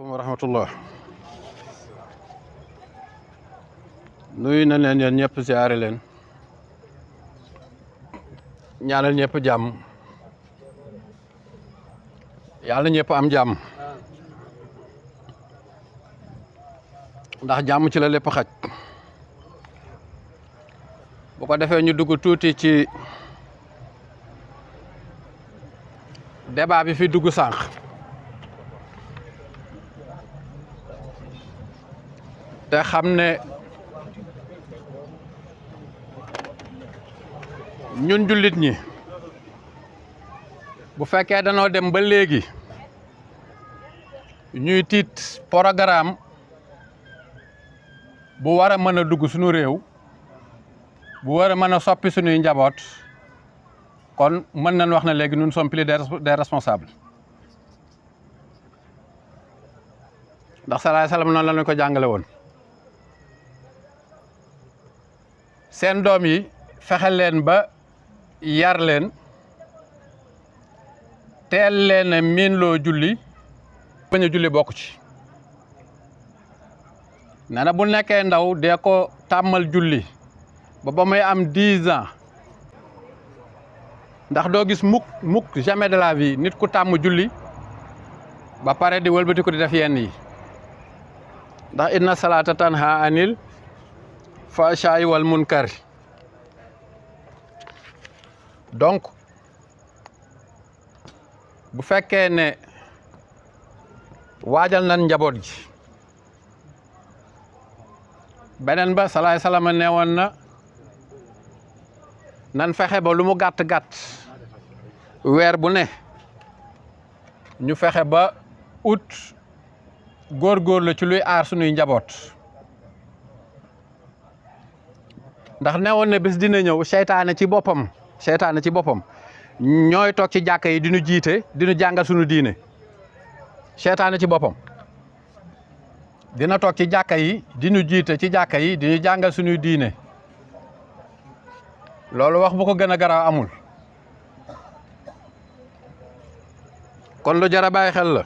asalaamaaleykum wa rahmatullah nuyu na leen yéen ñëpp siyaare leen ñaanal ñëpp jàmm yàlla ñëpp am jàmm ndax jàmm ci la lépp xaj bu ko defee ñu dugg tuuti ci débat bi fi dugg sànq te xam ne ñun jullit ñi bu fekkee danoo dem ba léegi ñuy tiit programme bu war a mën a dugg suñu réew bu war a mën a soppi suñuy njaboot kon mën nañ wax ne léegi nous sommes plus des responsables ndax salaay salaam noonu la ñu ko jàngale woon seen doom yi fexe leen ba yar leen teel leen a miin loo julli bañ a julli bokk ci nee na bu nekkee ndaw dee ko tàmmal julli ba muy am 10 ans ndax doo gis mukk jamais de la vie nit ku tàmm julli ba pare di wëlbati ko di def yenn yi ndax inna salaata tanha anil fahshaa'i wal munkar donc bu fekkee ne waajal nan njaboot gi beneen ba salaay salaama nee woon na nan fexe ba lu mu gàtt-gàtt weer bu ne ñu fexe ba ut góorgóorlu ci luy aar sunuy njaboot ndax nee woon ne bés dina ñëw seytaane ci boppam ñooy toog ci jàkka yi diñu jiite diñu jàngal sunu diine seytaane ci boppam dina toog ci jàkka yi diñu jiite ci jàkka yi diñu jàngal sunuy diine loolu wax bu ko gën a garaaw amul kon lu jar a bàyyi xel la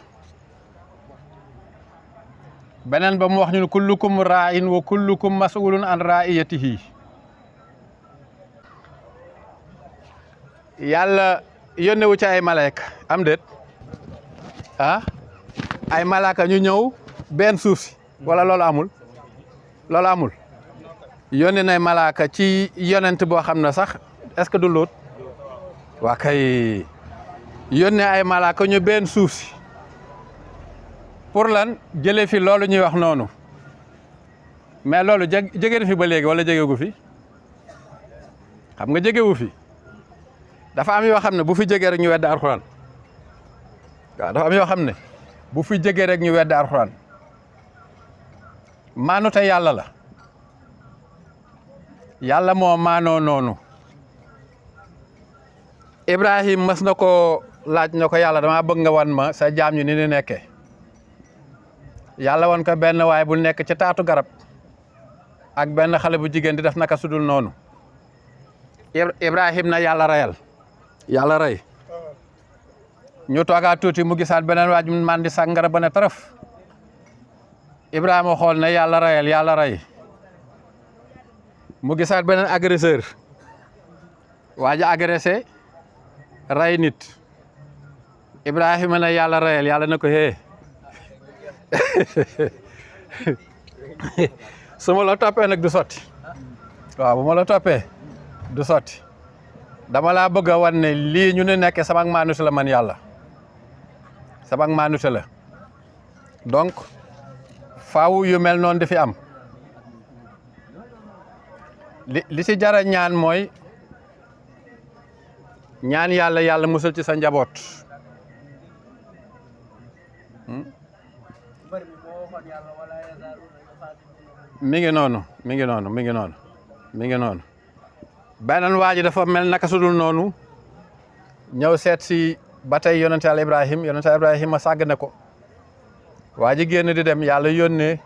beneen ba mu wax ñu ne kullukum raa'in wa kullukum mas'ulun an ra'iyatihi yàlla yónnewu ci ay malaaka am déet ay malaaka ñu ñëw benn suuf si wala loolu amul yónne nay malaaka ci yonent boo xam ne sax est-ce que du Luut waa kay yónne ay malaaka ñu benn suuf si pour lan jëlee fi loolu ñuy wax noonu mais loolu jege na fi ba léegi wala jegegu fi xam nga jegewu fi dafa am yoo xam ne bu fi jegee rek ñu wedd alxuraan waaw dafa am yoo xam ne bu fi jegee rek ñu wedd alxuraan maanu te yàlla la yàlla moo maanoo noonu Ibrahim mas na ko laaj na ko yàlla dama bëgg nga wan ma sa jaam ñu ni ñu nekkee yàlla wan ko benn waay bu nekk ci taatu garab ak benn xale bu jigéen di def naka sudul noonu Ibrahim na yàlla rey ñu toogaa tuuti mu gisaat beneen waaj man di sàngara ba ne taraf Ibrahima xool ne yàlla rey mu gisaat beneen agresseur waa ji agressé rey nit Ibrahima ne yàlla na ko hee su ma la toppee nag du sotti waaw bu ma la toppee du sotti dama laa bëgg a wan ne lii ñu ne nekkee sama maanute la man yàlla sama maanute la donc faaw yu mel noonu di fi am li ci jara ñaan mooy ñaan yàlla musal ci sa njaboot mi ngi noonu beneen waa ji dafa mel naka sudul noonu ñëw seet si ba tey yonente Yàlla Ibrahima sàgg ne ko waa ji génn di dem yàlla yónnee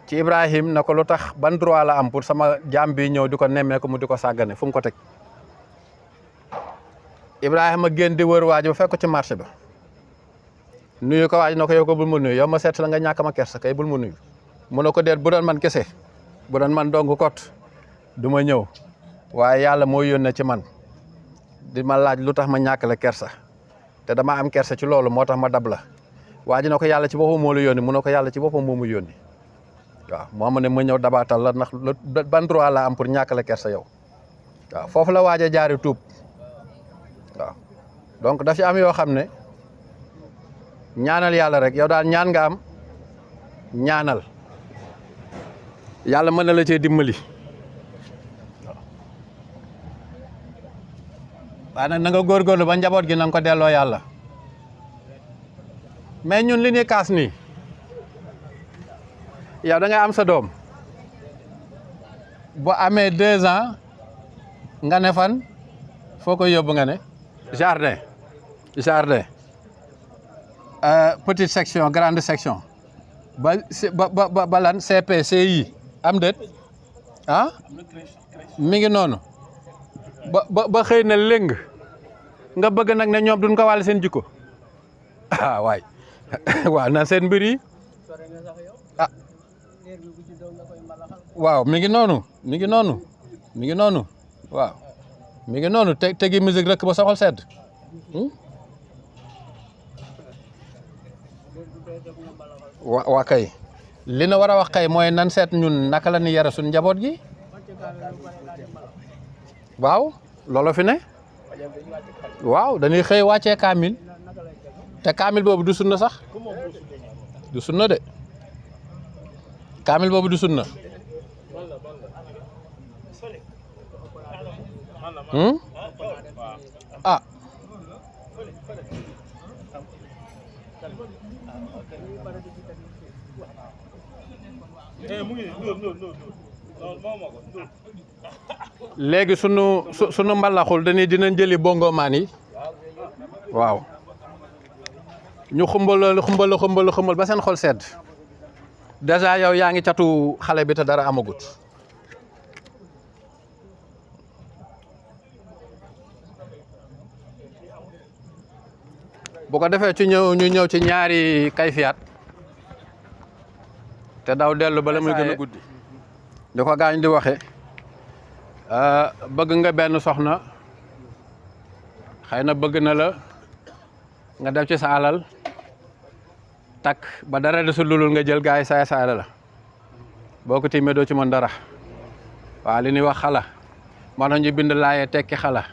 ci Ibrahim na ko lu tax ban droit la am pour sama jaam bi ñëw di ko nemmee ko mu di ko sàggane fu mu ko teg Ibrahima génn di wër waa ji ba fekk ko ci marché ba nuyu ko waaj na ko yow ko bul ma nuyu yow ma seet la nga ñàkk ma kersa kay bul ma nuyu mu ne ko déet bu doon man kese bu doon man dong kot du ma ñëw waaye yàlla moo yónnee ci man di ma laaj lu tax ma ñàkk la kersa te dama am kersa ci loolu moo tax ma dab la waa ji na ko yàlla ci boppam moo la yónni mu ne ko yàlla ci boppam moo mu yónni waaw moo ma ne ma ñëw dabaatal la ndax ban droit la am pour ñàkk la kersa yow waaw foofu la waaj a jaari tuub waaw donc daf ci am yoo xam ne ñaanal yàlla rek yow daal ñaan nga am ñaanal yàlla mën na la cee dimbali waaw nag na nga góorgóorlu ba njaboot gi na nga ko delloo yàlla mais ñun li ñuy kaas nii yow da ngay am sa doom bu amee 2 ans nga ne fan foo koy yóbbu nga ne jardin petite section grande section ba lan CP CI am déet ah mi ngi noonu ba xëy na léng nga bëgg nag ne ñoom duñ ko wàll seen jikko ah waay waaw na seen mbir yi ah waaw mi ngi noonu waaw mi ngi noonu tegi musique rek ba soxal sedd waa kay li na war a wax kay mooy nan seet ñun naka la ni yara suñ njaboot gi waaw loolo fi ne waaw dañuy xëy wàccee kaamil te kaamil boobu du sunna sax du sunna de kaamil boobu du sunna ah léegi sunu mbalaxul dinañ jëli bongo maan yi waaw ñu xumbal ba seen xol sedd déjà yow yaa ngi catu xale bi te dara amagut bu ko defee ci ñu ñëw ci ñaari kayfiyaat te daw dellu bala muy gën a guddi di ko gaañ di waxe bëgg nga benn soxna xëy na bëgg na la nga def ci sa alal takk ba dara desul lulul nga jël gaay saay saay la boo ko tiimee doo ci mën dara waaw li ñuy wax xala moo tax ñu bind laayee tekki xala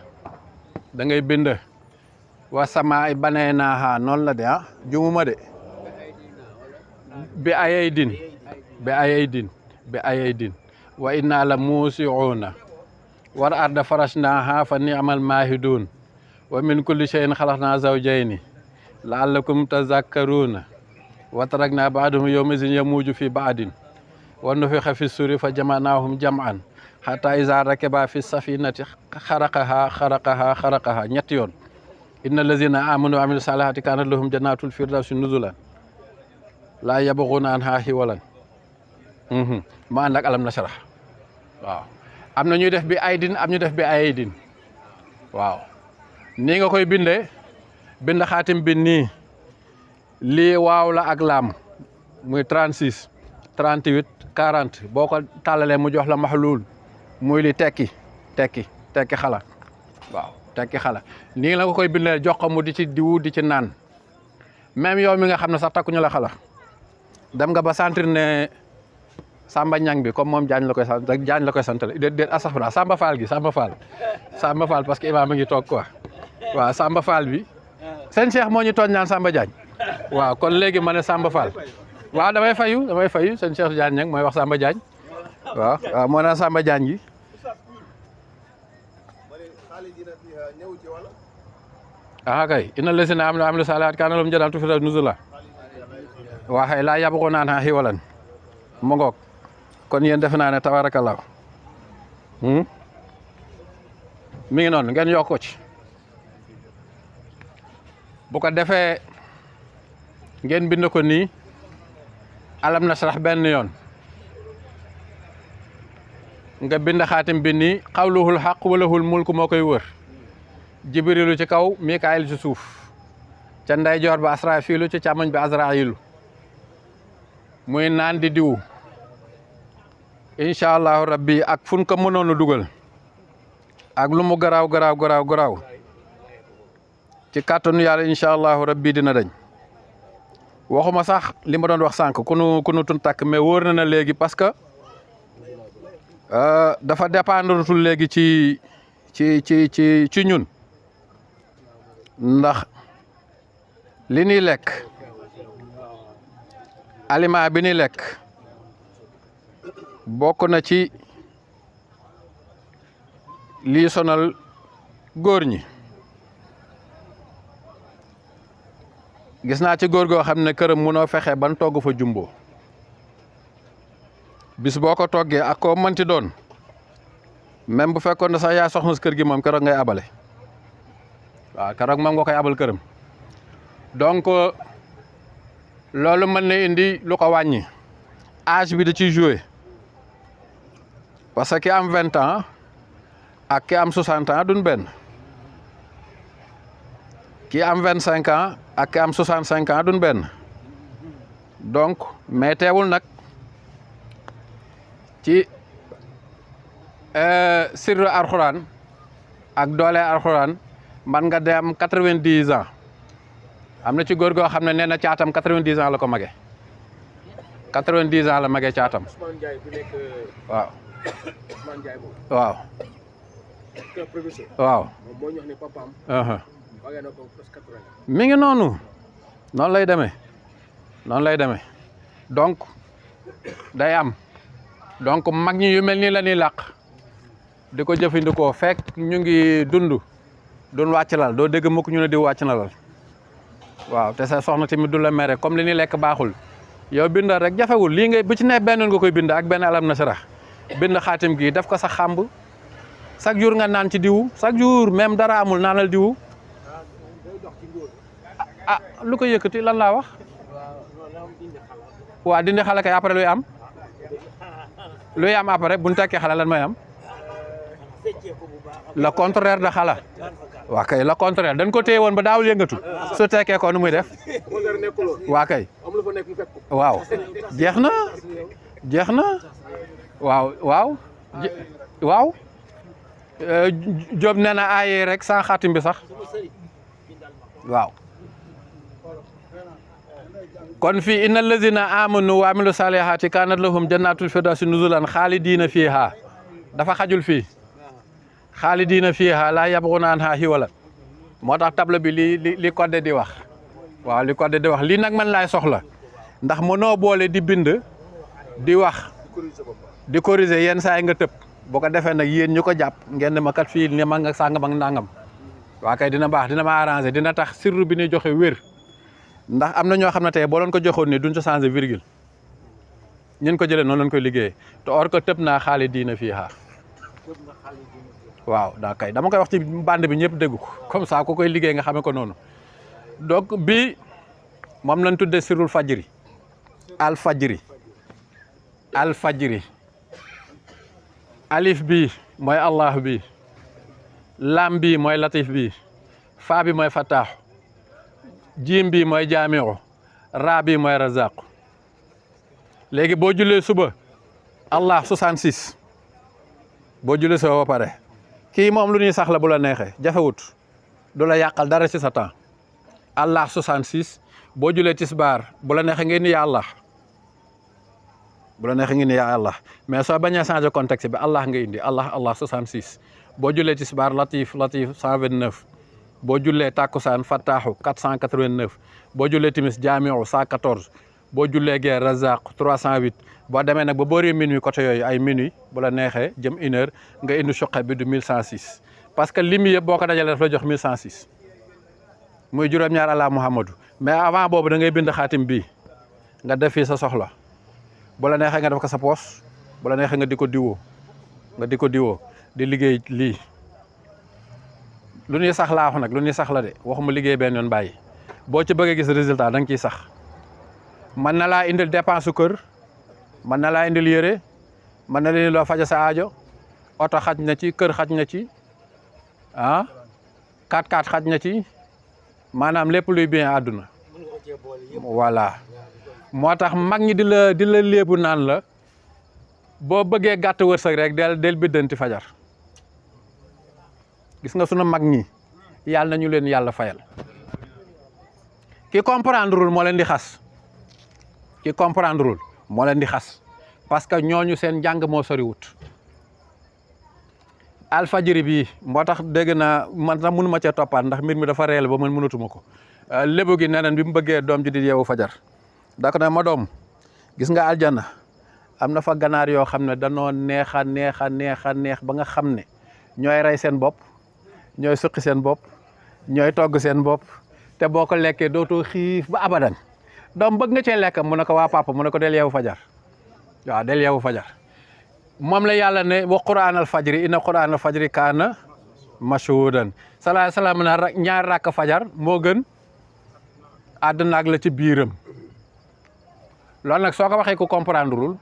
da ngay bind wa sama ay banee naaxa noonu la de ah jumuma de bi ayay din wa inna la muusiuuna war arda farashnaaha fa ni'mal maahidun wa min kulli shay'in xalaqnaa zawjayni la'allakum tazakkaruuna wa taraknaa ba'dahum yawma'izin yamuuju fi ba'din wa nufixa fi suri fa jama'naahum jam'an hatta iza rakiba fi safinati xaraqaha ñetti yoon inna allazina amanu wa amilu salihati kanat lahum jannatul firdawsi nuzulan laa yabghuuna anhaa hiwalan ma ànd ak alam nashrah waaw am na ñuy def bi aydin am ñu def bi aydin waaw nii nga koy bindee bind xaatim bi nii lii waaw la ak laam muy 36 38 40 boo ko tàllalee mu jox la maxluul muy li tekki xala waaw tekki xala nii la nga koy bindee jox ko mu di ci diwu di ci naan même yow mi nga xam ne sax takkuñu la xala dem nga ba sentir ne Samba Ñang bi comme moom Jaañ la koy sant rek Jaañ la koy sant déet astaghfirullah Samba Fall parce que imaam a ngi toog quoi waaw Samba Fall bi seen Cheikh moo ñu tooñ naan Samba Jaañ waaw kon léegi ma ne Samba Fall waaw damay fayu seen Cheikh Jaañ Ñang mooy wax Samba Jaañ waaw moo naan Samba Jaañ gi kay inna lazina amanu wa amilu saalihaati kaana lahum jannatul firdawsi nuzula waa xëy laa yabghuuna anhaa hiwalan mu ngoog kon yéen defe naa ne tabarakallah mi ngi noonu ngeen yokk ko ci bu ko defee ngeen bind ko nii alam nashrah benn yoon nga bind xaatim bi nii xawluhul xaq walahul mulku moo koy wër jibrilu ci kaw mikaayil ci suuf ca ndeyjoor ba Asraafiilu ci càmmoñ bi Azraayilu muy naan di diw incha allahu rabbi ak fun ko mënoon a dugal ak lu mu garaaw ci kàttanu yàlla incha allahu rabbi dina dañ waxuma sax li ma doon wax sànq ku nu tun takk mais wóor na léegi parce que dafa dépendre tul léegi ci ñun ndax li ñuy lekk aliment bi ñuy lekk bokk na ci lii sonal góor ñi gis naa ci góor goo xam ne këram munoo fexe ban togg fa jumbo bis boo ko toggee ak koo mënti doon même bu fekkoon ne sax yaa soxna si kër gi moom keroog ngay abale waaw keroog moom nga koy abal këram donc loolu mën na indi lu ko wàññi âge bi da ciy joué parce que ki am 20 ans ak ki am 60 ans duñ benn ki am 25 ans ak ki am 65 ans duñ benn donc mais teewul nag ci sirru alxuraan ak doole alxuraan man nga dem 90 ans am na ci góor goo xam ne nee na caatam 90 ans la ko mage 90 ans la mage caatam waaw waaw waaw mi ngi noonu lay demee donc day am donc mag ñi yu mel nii la ñuy làq di ko jëfandikoo fekk ñu ngi dund duñ wàcc lal doo dégg mukk ñu ne di wàcc na lal waaw te sa soxna tamit du la mere comme li ñuy lekk baaxul yow bindal rek jafewul lii ngay bu ci ne benn nga koy bind ak benn alam nasrah bind xaatim gi def ko sa xàmb chaque jour nga naan ci diwu chaque jour même dara amul naanal diwu lu ko yëkkati lan laa wax waa dindi xale kay après luy am après bu ñu tekkee xala lan may am le contraire de xala waa kay le contraire dañ ko téye woon ba daawul yëngatu su tekkee ko nu muy def waa kay waaw jeex na waaw Jóob nee na aaye rek sans xaatim bi sax waaw kon fii innal lazina amanu wa amilu salihati kanat lahum jannatul firdawsi nuzulan xaalidiina fiiha dafa xajul fii xaalidiina fiiha laa yabghuna anha hiwala moo tax table bi li code di wax waaw li code di wax lii nag man laay soxla ndax mënoo boole di bind di wax di corriger yenn saa yi nga tëb boo ko defee nag yéen ñu ko jàpp ngeen ne ma kat fii ne ma nga sàngam ak nangam waa kay dina baax dina ma arranger dina tax sirru bi ñuy joxe wér ndax am na ñoo xam ne tey boo doon ko joxoon ni duñ ci changer virgule ñun ko jëlee noonu lañ koy liggéeyee te or ko tëb naa xaalidiina fiihaa waaw daa kay dama koy wax ci bande bi ñëpp dégg ko comme ça ku koy liggéey nga xamee ko noonu donc bi moom lañ tuddee sirrul fajri al fajri alif bi mooy allah bi lam bi mooy latif bi faa bi mooy fataaxu jiim bi mooy jaamiu raa bi mooy razaqu léegi boo jullee suba allah 66 boo jullee suba ba pare kii moom lu ñuy sax la bu la neexee jafewut du la yàqal dara ci sa temps allah 66 boo jullee tisbaar bu la neexee ngeen ni yaa allah bu la neexee ngeen ni yaa allah mais soo bañee changer contexte bi allah nga indi allah 66 boo jullee tisbaar latif 129 boo jullee takkusaan fataaxu 489 boo jullee timis jaamiu 114 boo jullee gee razaq 308 boo demee nag ba boori minuit côté yooyu ay minuit bu la neexee jëm 1 heure nga indi suqe bi du 1106 parce que limi yëpp boo ko dajalee daf la jox 1106 muy juróom-ñaar ala muhammadu mais avant boobu da ngay bind xaatim bii nga def fii sa soxla bu la neexee nga def ko sa poos bu la neexee nga di ko diwoo di liggéey lii lu ñuy sax laa wax nag lu ñuy sax la de waxuma liggéey benn yoon bàyyi boo ci bëggee gis résultat da nga ciy sax mën na laa indil dépense su kër mën na laa indil yére mën na leen loo faja sa aajo oto xaj na ci kër xaj na ci 4x4 xaj na ci maanaam lépp luy bien àdduna voilà moo tax mag ñi di la léebu naan la boo bëggee gàtt wërsëg rek del biddanti fajar gis nga sunu mag ñi yàlla nañu leen yàlla fayal ki comprendreul moo leen di xas ki comprendreul moo leen di xas parce que ñooñu seen njàng moo soriwut alfajiri bi moo tax dégg naa man sax mënu ma cee toppaat ndax mbir mi dafa réel ba man mënatuma ko lébu gi neneen bi mu bëggee doom ji di yeewu fajar da ko ne ma doom gis nga aljana am na fa ganaar yoo xam ne danoo neex a neex ba nga xam ne ñooy rey seen bopp ñooy suqi seen bopp ñooy togg seen bopp te boo ko lekkee dootoo xiif ba abadan doom bëgg nga cee lekk mu ne ko waa papa mu ne ko del yeewu fajar waaw del yeewu fajar moom la yàlla ne wa qur'aanal fajri inna qur'aanal fajri kaana mashhuudan salaay salaam na ñaar rakk fajar moo gën àdduna ak la ci biiram loolu nag soo ko waxee ko comprendreul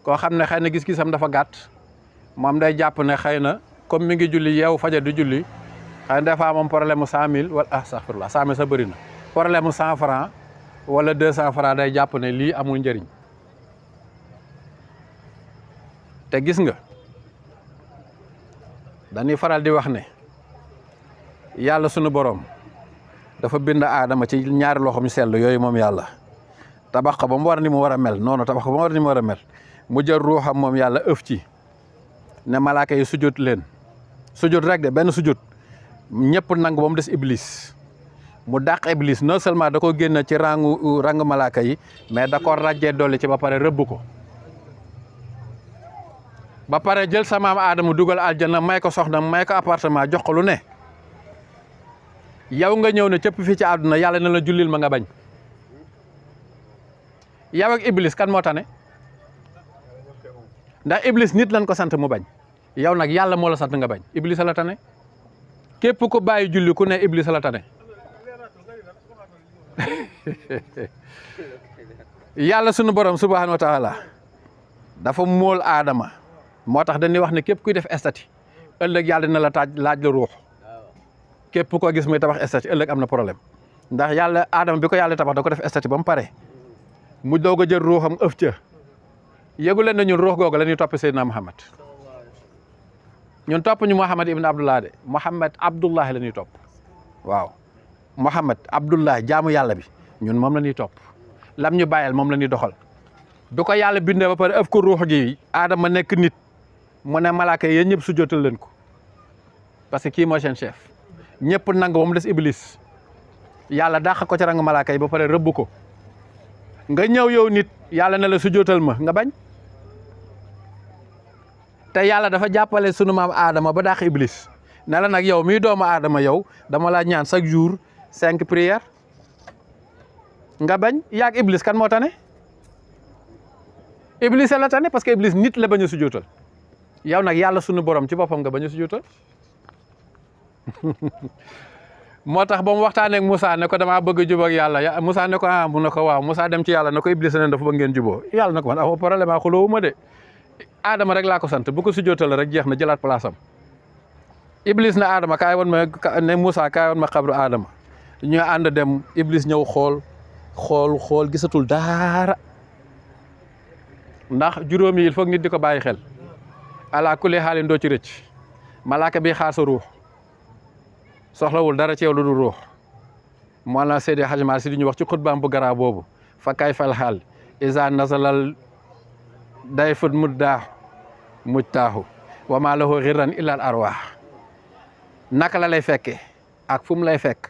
koo xam ne xëy na gis-gisam dafa gàtt moom day jàpp ne xëy na comme mi ngi julli yeewu fajar di julli xëy na dafa am problème mu 100000 wala astaghfirullah 100000 sa bëri na problème mu 100 francs wala 200 francs day jàpp ne lii amul njëriñ te gis nga dañuy faral di wax ne yàlla sunu borom dafa bind aadama ci ñaari loxoom yu sell yooyu moom yàlla tabax ko ba mu war ni mu war a mel noonu tabax ko ba mu war ni mu war a mel mu jël ruuxam moom yàlla ëf ci ne malaaka yi sujjóot leen sujjóot rek de benn sujjóot ñëpp nangu ba mu des iblis mu dàq iblis non seulement da ko génn ci rangu malaaka yi mais da ko ràjjee dolli ci ba pare rëbb ko ba pare jël sa maam aadama dugal aljana may ko soxna may ko appartement jox ko lu ne yow nga ñëw ne cëpp fii ci àdduna yàlla na la jullil ma nga bañ yow ak iblis kan moo tane ndax iblis nit lañ ko sant mu bañ yow nag yàlla moo la sant nga bañ iblis la tane képp ku bàyyi julli ku ne iblis la tane yàlla sunu borom subhanahu wa taala dafa mool aadama moo tax dañuy wax ne képp kuy def estati ëllëg yàlla dina la laaj la ruux képp koo gis muy tabax estati ëllëg am na problème ndax yàlla aadama bi ko yàlla tabax da ko def estati ba mu pare mu doog a jël ruuxam ëf ca yëgu leen na ñun ruux googu la ñuy topp Seydina Muhammad ñun topp ñu Muhammad ibn Abdullah de Muhammad Abdullah la ñuy topp waaw Muhammad Abdullah jaamu yàlla bi ñun moom la ñuy topp lam ñu bàyyal moom la ñuy doxal du ko yàlla bindee ba pare ëf ko ruux gi aadama nekk nit mu ne malaaka yéen ñëpp sujjootal leen ko parce que kii mooy seen chef ñëpp nangu ba mu des iblis yàlla dàq ko ci rang malaaka yi ba pare rëbb ko nga ñëw yow nit yàlla ne la sujjootal ma nga bañ te yàlla dafa jàppale sunu maam aadama ba dàq iblis ne la nag yow mii doomu aadama yow dama la ñaan chaque jour 5 prières nga bañ yaag iblis kan moo tane iblis la tane parce que iblis nit la bañ a sujjootal yow nag yàlla sunu borom ci boppam nga bañ a sujjootal moo tax ba mu waxtaanee ak Moussa ne ko damaa bëgg a jubóo ak yàlla Moussa ne ko ah mu ne ko waaw Moussa dem ci yàlla ne ko iblis ne dafa bëgg ngeen jubóo yàlla ne ko man amoo problème a xulóowu de Adama rek laa ko sant bu ko sujjootal rek jeex na jëlaat place am iblis na Adama kaay woon ma ne Moussa kaay woon ma xabru Adama ñu ànd dem iblis ñëw xool gisatul dara ndax juróomi il faut nit di ko bàyyi xel ala kulli xaalin doo ci rëcc malaaka bi xaar sa ruux soxlawul dara ci yow lu dul ruux moo la Seydi Hadji Malick Sy di ñu wax ci xutbaam bu garaaw boobu fa kay fal xaal isa nasalal day fut mujtaahu wa maa lahu xirran illa al arwaax naka la lay fekkee ak fu mu lay fekk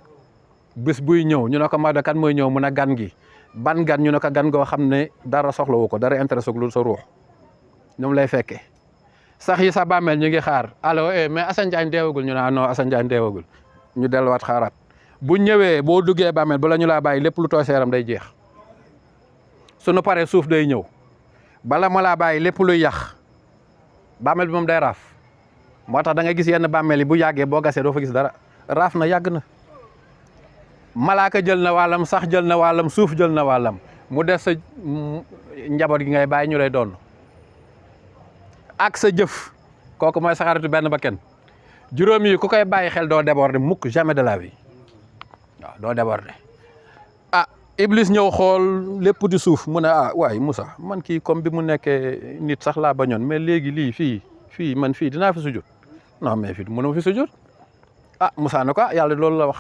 bis buy ñëw ñu ne ko Maodo kan mooy ñëw mun a gan gi ban gan ñu ne ko gan goo xam ne dara soxlawu ko dara intéressé lu sa ruux ñoom lay fekkee sax yi sa bàmmeel ñu ngi xaar allo mais Assane Diagne deewagul ñu ne non Assane Diagne deewagul ñu delluwaat xaaraat bu ñëwee boo duggee bàmmeel bala ñu laa bàyyi lépp lu tooy seeram day jeex suñu paree suuf day ñëw bala ma laa bàyyi lépp luy yàq bàmmeel bi moom day raaf moo tax da nga gis yenn bàmmeel yi bu yàggee boo gasee doo fa gis dara raaf na yàgg na malaaka jël na wàllam sax jël na wàllam suuf jël na wàllam mu des sa njaboot gi ngay bàyyi ñu lay doon ak sa jëf kooku mooy saxaritu benn ba kenn juróom yi ku koy bàyyi xel doo déborder mukk jamais de la vie waaw doo déborder Iblis ñëw xool lépp di suuf mu ne waaye Moussa man kii comme bi mu nekkee nit sax laa bañoon mais léegi lii fii man fii dinaa fi sujjóot non mais fii mënuma fi sujjóot Moussa ne ko yàlla loolu la wax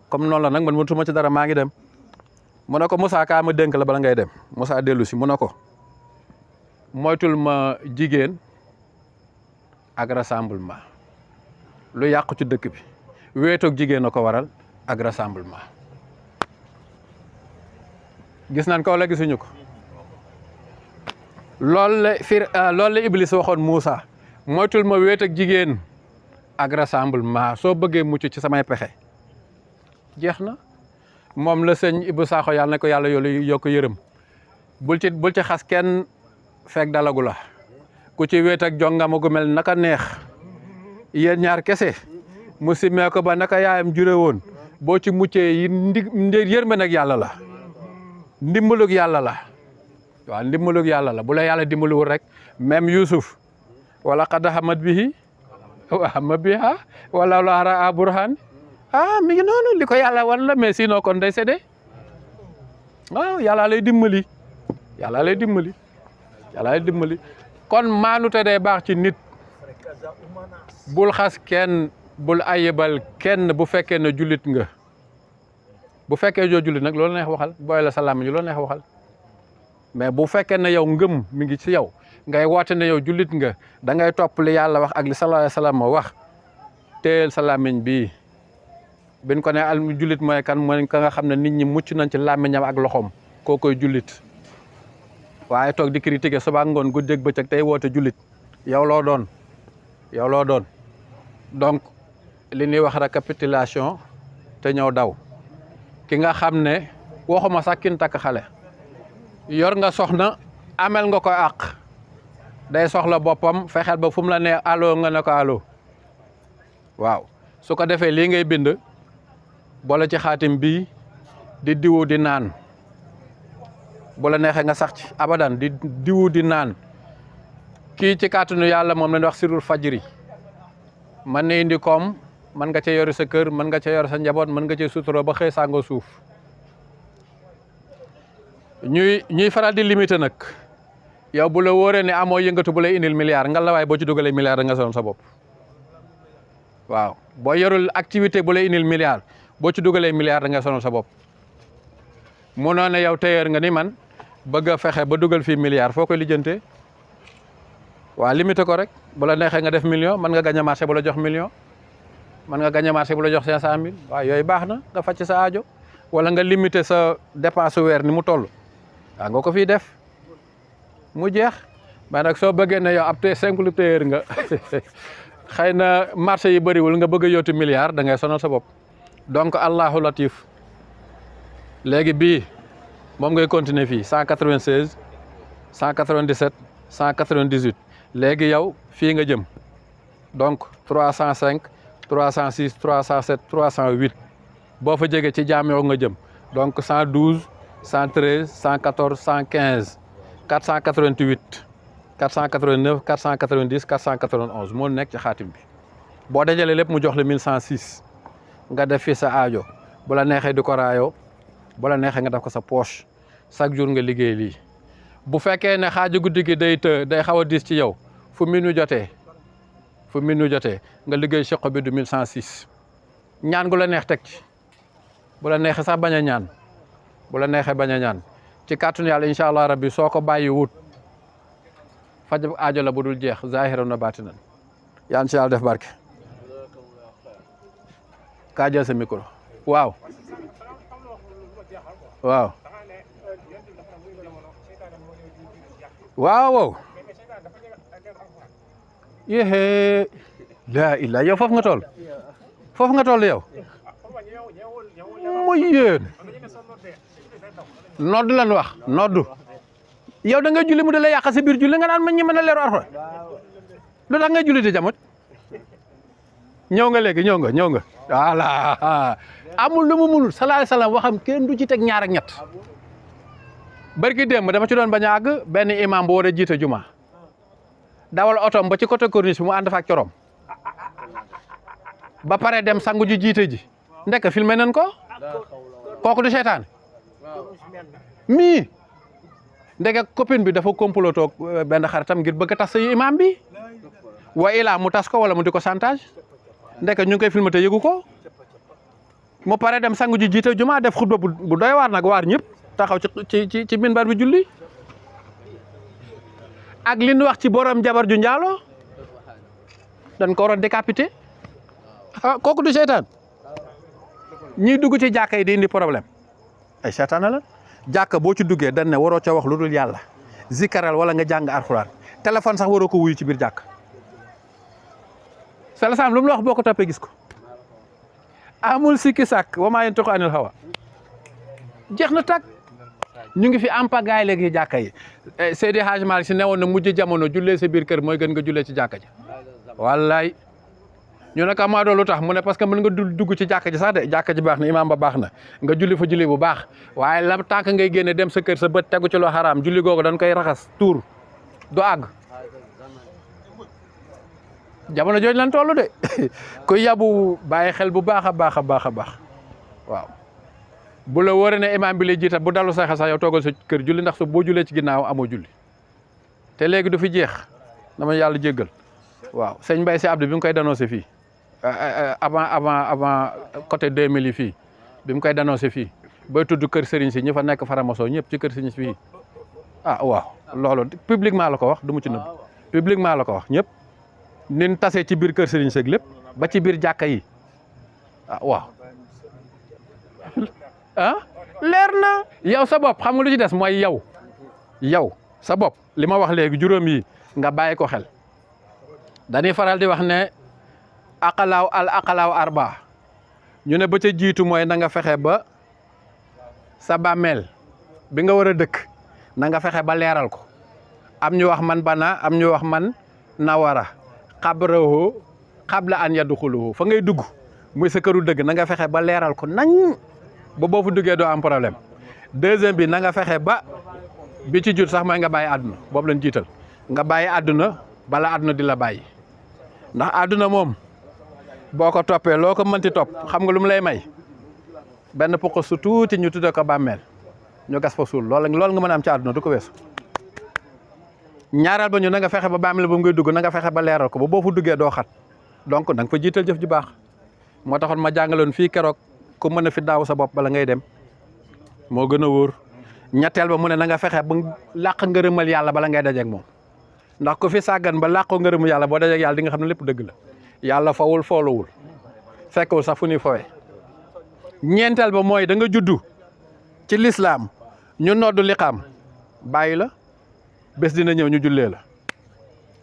comme noonu la nag man mënutuma ci dara maa ngi dem mu ne ko Moussa kaa ma dénk la bala ngay dem Moussa dellu si mu ne ko moytul ma jigéen ak rassemblement lu yàqu ci dëkk bi wéetoog jigéen a ko waral ak rassemblement gis nañ ko wala gisuñu ko loolu la Iblis waxoon Moussa moytul ma wéet ak jigéen ak rassemblement soo bëggee mucc ci samay pexe jeex na moom la sëñ Ibou Sakho yàlla na ko yàlla yoolu yokk yërëm bul ci xas kenn fekk dalagu la ku ci wéet ak jongama gu mel naka neex yéen ñaar kese mu simmee ko ba naka yaayam jure woon boo ci muccee yërmande ak yàlla la ndimbalug yàlla la waaw ndimbalug yàlla la bu la yàlla dimbaluwul rek même Youssouf wala qad hammat bihi wa hamma biha wala la raa burhan mi ngi noonu li ko yàlla wan la mais sinon kon day séddee waaw yàlla lay dimbali yàlla lay dimbali kon maanute day baax ci nit bul xas kenn bul ayibal kenn bu fekkee ne jullit nga bu fekkee joo jullit nag loolu neex waxal booy la salaam ñu loolu neex waxal mais bu fekkee ne yow ngëm mi ngi ci yow ngay woote ne yow jullit nga da ngay topp li yàlla wax ak li sallallahu alayhi wasallam wax teel sa làmmiñ bii biñ ko ne al jullit mooy kan mooy ka nga xam ne nit ñi mucc nañ ci làmmiñam ak loxoom koo koy jullit waaye toog di critiquer suba ngoon guddeeg bëccëg tey woote jullit yow loo doon donc li ñuy wax récapitulation te ñëw daw ki nga xam ne waxuma sax kin takk xale yor nga soxna amel nga ko àq day soxla boppam fexeel ba fu mu la nee allo nga ne ko allo waaw su ko defee lii ngay bind boole ci xaatim bii di diwu di naan bu la neexee nga sax ci abadan di diwu di naan kii ci kàttanu yàlla moom lañ wax sirul fajri man ne indi koom mën nga cee yori sa kër mën nga cee yor sa njaboot mën nga cee suturoo ba xëy sàngoo suuf ñuy faral di limité nag yow bu la wóoree ne amoo yëngatu bu lay indil milliard nga la waaye boo ci dugalee milliard nga sonal sa bopp waaw boo yorul activité bu lay indil milliard boo ci dugalee milliard nga sonal sa bopp munoo ne yow tailleur nga ni man bëgg a fexe ba dugal fii milliard foo koy lijjantee waaw limité ko rek bu la neexee nga def million mën nga gagné marché bu la jox million mën nga gagné marché bu la jox 500 000 waaw yooyu baax na nga fàcc sa aajo wala nga limité sa dépense weer ni mu toll waaw nga ko fii def mu jeex mais nag soo bëggee ne yow ab simple tailleur nga xëy na marché yi bëriwul nga bëgg a yóotu milliard da ngay sonal sa bopp donc allahu latif léegi bii moom ngay continuer fii 196 197 198 léegi yow fii nga jëm donc 305 306 307 308 boo fa jege ci jaam yow nga jëm donc 112 113 114 115 488 489 490 491 moo nekk ci xaatim bi boo dajalee lépp mu jox la 1106 nga def fi sa aajo bu la neexee di ko raayoo bu la neexee nga def ko sa poche chaque jour nga liggéey lii bu fekkee ne xaaju guddi gi day xaw a diis ci yow fu minuit jotee nga liggéey choco bi du 1106 ñaan gu la neex teg ci bu la neexee sax bañ a ñaan ci kàttanu yàlla incha allah rabbi soo ko bàyyi wut faj aajo la bu dul jeex zahiran na baatinan yaan ci yàlla def barke kaa jël sa micro waaw yéexee laa illah yow foofu nga toll yow mooy yéen nodd lan wax nodd yow da ngay julli mu da la yàq si biir julli nga naan ma ñi mën a leeru arfa lu tax ngay julli di jamut ñëw nga voilà amul lu mu munul sallallahu alayhi wasallam waxam kenn du ci teg ñaar ak ñett barki démb dama ci doon bañ a àgg benn imam bu war a jiite juma dawal otom ba ci côté corniche bi mu ànd fa ak corom ba pare dem sangu ji jiite ji ndek filmé nañ ko kooku du seytaane mii ndeke copine bi dafa complotoog benn xaritam ngir bëgg a tas sëyu imam bi wa ilaa mu tas ko wala mu di ko chantage ndeke ñu ngi koy filmé te yëgu ko mu pare dem sangu ji jiite juma def xutba bu doy waar nag waar ñëpp taxaw ci minbar bi julli ak li ñu wax ci borom jabar ju njaalo dañ ko waroon décapité kooku du seytaan ñiy dugg ci jàkka yi di indi problème ay seytaan la jàkka boo ci duggee dañ ne waroo ca wax lu dul yàlla zikaral wala nga jàng alxuraan téléphone sax waroo ko wuyu ci biir jàkk salaam lu mu la wax boo ko toppee gis ko amul sikki sàkk wa maa yantiqu anil hawa jeex na tàkk ñu ngi fi ampagaay léegi jàkka yi Seydi Hadji Malick Si newoon na mujj jamono jullee sa biir kër mooy gën nga jullee ci jàkka ji wallaay ñu ne ko maa doon lu tax mu ne parce que mën nga dugg ci jàkka ji sax de jàkka ji baax na imaam ba baax na nga julli fa julli bu baax waaye la tànk ngay génne dem sa kër sa bët tegu ci loo xaraam julli googu dañ koy raxas tuur du àgg jamono jooju lan toll de ku yabu bàyyi xel bu baax a baax a baax a baax waaw bu la wóoree ne imaam bi lay jiital bu dalu sa xel sax yow toogal sa kër julli ndax su boo jullee ci ginnaaw amoo julli te léegi du fi jeex dama yàlla jéggal waaw sëñ Mbaye si Abdou bi mu koy dénoncé fii avant côté 2000 yi fii bi mu koy dénoncé fii bay tudd kër Serigne si ñi fa nekk faramaso ñëpp ci kër Serigne si fii waaw loolu publiquement la ko wax du mu ci nëbb publiquement la ko wax ñëpp nin tasee ci biir kër Serigne Seck lépp ba ci biir jàkka yi waaw leer na yow sa bopp xam nga lu ci des mooy yow sa bopp li ma wax léegi juróom yi nga bàyyi ko xel dañuy faral di wax ne aqalaaw arba ñu ne ba ca jiitu mooy na nga fexe ba sa bàmmeel bi nga war a dëkk na nga fexe ba leeral ko am ñu wax man bana am ñu wax man nawara xabrahu xabla an yadxuluhu fa ngay dugg muy sa këru dëgg na nga fexe ba leeral ko nañ ba boo fa duggee doo am problème deuxième bi na nga fexe ba bi ci jut sax mooy nga bàyyi àdduna boobu lañ jiital nga bàyyi àdduna bala àdduna di la bàyyi ndax àdduna moom boo ko toppee loo ko mënti topp xam nga lu mu lay may benn poko su tuuti ñu tudde ko bàmmeel ñu gas fa suul loolu nga mën a am ci àdduna du ko weesu ñaareel ba ñu na nga fexe ba bàmmeel ba ngay dugg na nga fexe ba leeral ko ba boo fa duggee doo xat donc na nga fa jiital jëf ju baax moo taxoon ma jàngaloon fii keroog ku mën a fi daaw sa bopp bala ngay dem moo gën a wóor ñetteel ba mu ne na nga fexe ba làq ngërëmal yàlla bala ngay dajeeg moom ndax ku fi sàggan ba làqoo ngërëmu yàlla boo dajeeg yàlla di nga xam ne lépp dëgg la yàlla fawul foolowul fekkul sax fu ñuy fowee ñeenteel ba mooy da nga juddu ci lislaam ñu noddu liqaam bàyyi la bés dina ñëw ñu jullee la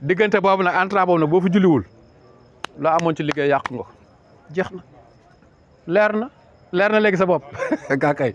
diggante boobu nag entra boobu nag boo fi julliwul loo amoon ci liggéey yàqu nga ko jeex na leer na léegi sa bopp gaa kay